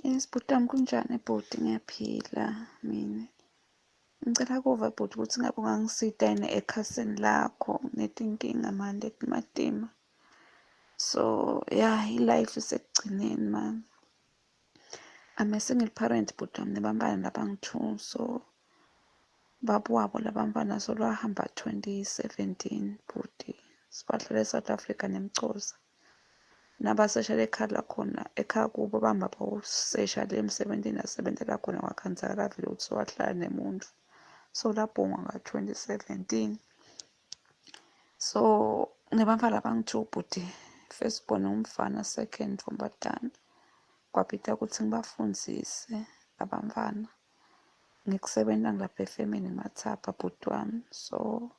Yes, bhuti wami, kunjani bhuti? Ngiyaphila mina. Ngicela kuva bhuti ukuthi ngabe ungangisita yini ekhasini lakho, nginetinkinga mani letimatima. So yeah, i-life isekugcineni mani. I'm a single parent bhuti wami, nebantfwana labangu-two, so baba wabo labantfwana solwahamba 2017 bhuti. Sibahlala e-South Africa nemcoza. Nabasesha ekhaya lakhona, ekhaya kubo bahamba bayosesha le emsebentini asebentela khona, kwakhandzakala vele ukuthi sowahlala nemuntfu. So labhungwa nga-2017. So nginebantfwana labangu-two bhuti, first born umfana, second ntfombatana. Kwabita ukuthi ngibafundzise labantfwana. Ngikusebenta ngilapha efemini emathapha bhuti wami. So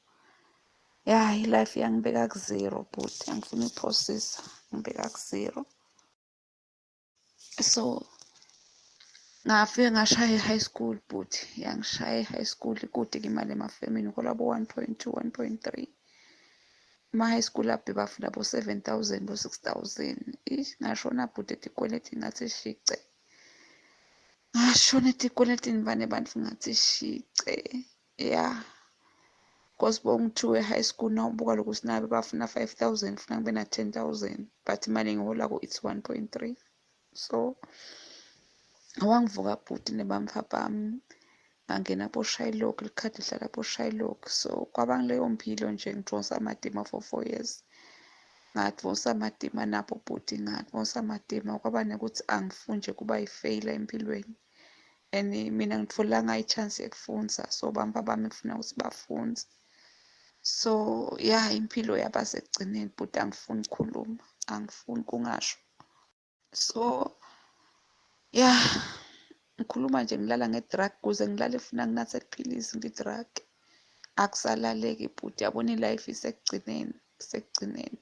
ya, i-life iyangibeka ku-zero bhuti, angifuni ukuphosisa, ngibeka ku-zero. So ngafike ngashaya i-high school bhuti, yangishaya i-high school, ikude-ke imali emafemini, uhola bo-1.2, 1.3. Ema-high school abhe bafuna bo-7,000, bo-6,000. Ish, ngashona bhuti etikweletini ngathi shice. Ngashona etikweletini bane bantfu ngathi shice. Ya, cause bongu-two e-high school nawubuka lokuthi nabe bafuna 5,000, funa ngibe na 10,000, but imali engiholako it's 1.3. So awangivuka bhuti nebamfa bami, ngangena boShylock, likhadi lihlala boShylock. So kwaba ngileyo mpilo nje, ngidonsa matima for 4 years. Ngadonsa matima nabo bhuti, ngadonsa matima, kwaba nekuthi angifuni nje kuba yi-failure empilweni. And mina ngitfolanga i-chance yekufundza, so bantfwana bami kufuna ukuthi bafundze. So ya, impilo yaba sekugcineni bhuti, angifuni ukukhuluma, angifuni kungasho. So ya, ngikhuluma nje ngilala nge-drug, kuze ngilale funa nginathe liphilisi ngi-drug. Akusalaleki bhuti, yabona i-life isekugcineni, isekugcineni.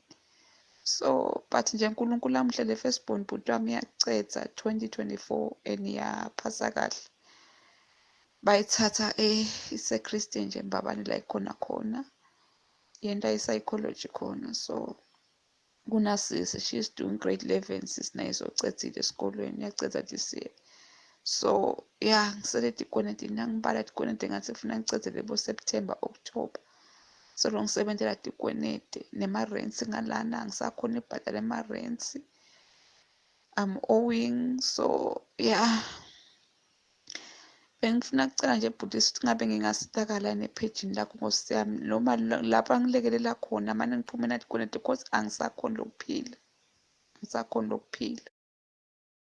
So but nje uNkulunkulu amuhle, le first born bhuti wami iyacedza 2024 and yaphasa kahle. Bayithatha ise-Christian nje Mbabane la ikhona khona. Yenta i-psychology khona. So kunasisi, she is doing grade 11, sisi naye socedzile esikolweni, uyacedza this year. So ya, ngisele tikwenetini, nangibala tikweneti ngathi funa ngicedzele bo September, October. So lo ngisebentela tikweneti nema-rents ngalana, angisakhoni ukubhadala ema-rents. I'm owing, so yeah. Bengifuna kucela nje bhuti ukuthi ngabe ngingasitakala nephejini lakho nkosi yami, noma lapho angilekelela khona mane ngiphume natikweneti, because angisakhoni lokuphila, angisakhoni lokuphila.